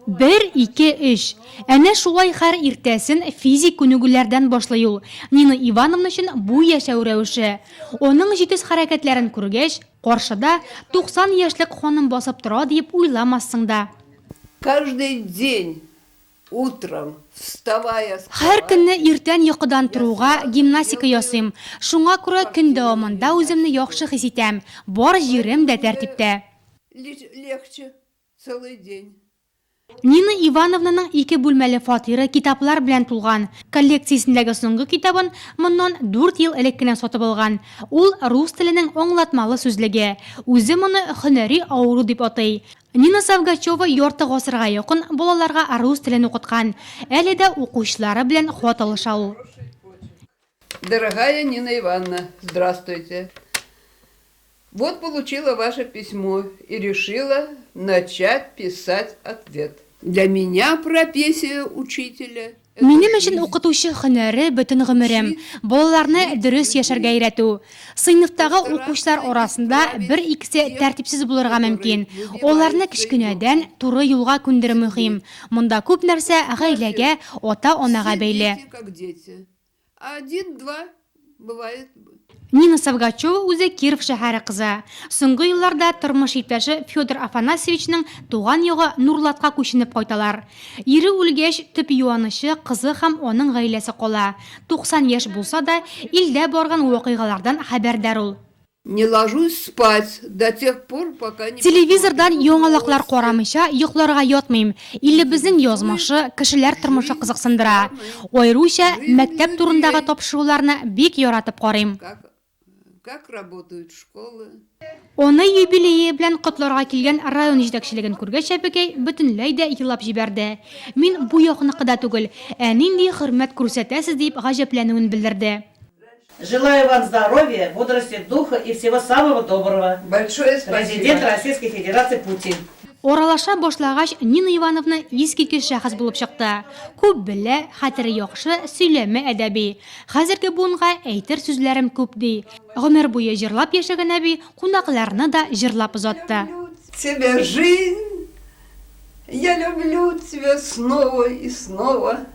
Бер, ике, өч. Әнә шулай һәр иртәсен физик күнегүләрдән башлый ул. Нина Ивановна өчен бу яшәү рәвеше. Аның җитез хәрәкәтләрен күргәч, каршыда 90 яшьлек ханым басып тора диеп уйламассың да. Каждый день утром, вставая с Һәр көнне кровати, иртән йокыдан я торуга сразу гимнастика делаю ясыйм. Шуңа күрә көн спортивную дәвамында үземне яхшы гимнастику. хис итәм, бар җирем дә Поэтому мне тәртиптә. легче целый день. Нина Ивановнаның ике бүлмәле фатиры китаплар белән тулган. Коллекциясендәге соңгы китабын моннан дүрт ел элек кенә сатып алган. Ул рус теленең аңлатмалы сүзлеге. Үзе моны һөнәри авыру дип атый. Нина Савгачева ярты гасырга якын балаларга рус телен укыткан. Әле дә укучылары белән хат алыша ул. Дорогая Нина Ивановна, здравствуйте. Вот получила ваше письмо и решила начать писать ответ. Для меня профессия учителя Минем өчен укытучы һөнәре бөтен гомерем, балаларны дөрес яшәргә өйрәтү. Сыйныфтагы укучылар арасында бер-икесе тәртипсез булырга мөмкин. Аларны кечкенәдән туры юлга күндерү мөһим. Монда күп нәрсә гаиләгә, ата-анага бәйле. Один, два, бывает. Нина Савгачева үзе Киров шәһәре кызы. Соңгы елларда тормыш иптәше Федор Афанасьевичның туган ягы Нурлатка күченеп кайталар. Ире үлгәч, төп юанычы, кызы һәм аның гаиләсе кала. 90 яшь булса да, илдә барган вакыйгалардан хәбәрдар ул. Не ложусь спать до тех пор, пока не Телевизордан посмотрю яңалыклар новости. карамыйча йокларга ятмыйм. Илебезнең Интересует язмышы, кешеләр тормышы жизнь кызыксындыра. страны, Аеруча жизнь мәктәп турындагы людей, тапшыруларны бик яратып карыйм. как, как работают школы. Аны юбилее белән котларга килгән район җитәкчелеген күргәч, әбекәй бөтенләй дә елап җибәрде. Мин бу якныкы да түгел, ә нинди хөрмәт күрсәтәсез, дип гаҗәпләнүен белдерде. Желаю вам здоровья, бодрости духа и всего самого доброго. Большое спасибо. Президент Российской Федерации Путин. Аралаша башлагач, Нина Ивановна искиткеч шәхес булып чыкты. Күп белә, хәтере яхшы, сөйләме әдәби. Хәзерге буынга әйтер сүзләрем күп, ди. Гомер буе җырлап яшәгән әби кунакларны да җырлап озатты. Люблю тебя, жизнь, я люблю тебя снова и снова.